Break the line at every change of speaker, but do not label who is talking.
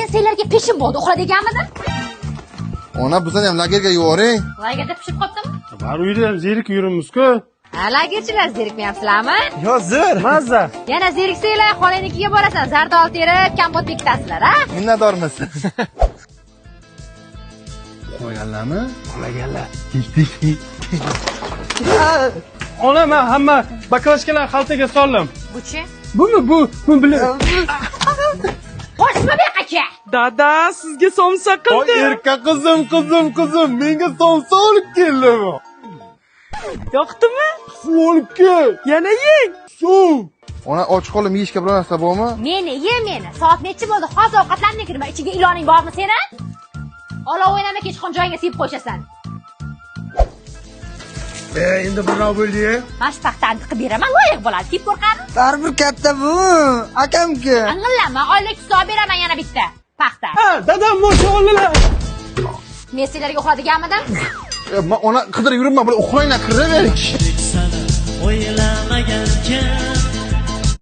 Men senlarga peshin bo'ldi, uxla deganmidim?
Ona, bizani ham lagerga yuboring.
Lagerda pishib qolibdimi?
Bari uyda ham zerikib yuribmiz-ku.
Ha, lagerchilar zerikmayapsizlarmi?
Yo, zo'r.
Mazza.
Yana zeriksanglar, xolangnikiga borasan, zardol terib, kompot bekitasizlar, ha?
Minnatdormiz. Uxlaganlarmi?
Uxlaganlar. Ona, men hamma baklashkalarni xaltaga soldim.
Buchi?
Bumi bu? Bu bilan.
Qochma bu yoqqa kel.
Dada, sizga somsa
Voy
qildim.
erka qizim, qizim, qizim, menga somsa olib keldimi?
Yoqdimi?
Suv olib kel.
Yana yeng.
Suv. Ona, och qoldim, yeyishga biror narsa bormi?
Meni ye meni. Soat nechi bo'ldi? Hozir ovqatlanmay kirma. Ichiga iloning bormi seni? Olov o'ynama, kechqurun joyingga sepib qo'yishasan.
Endi birov bo'ldi.
Mana shu paxtani tiqib beraman, loyiq bo'ladi. Tep qo'rqadi.
Baribir katta bu. Akamki.
Angillama, oylik hisob beraman yana bitta. Paxta.
Ha, dadam mosh oldilar.
Men sizlarga uxla deganmidim?
Man ona qidirib yuribman, bular uxlanglar, kiravering.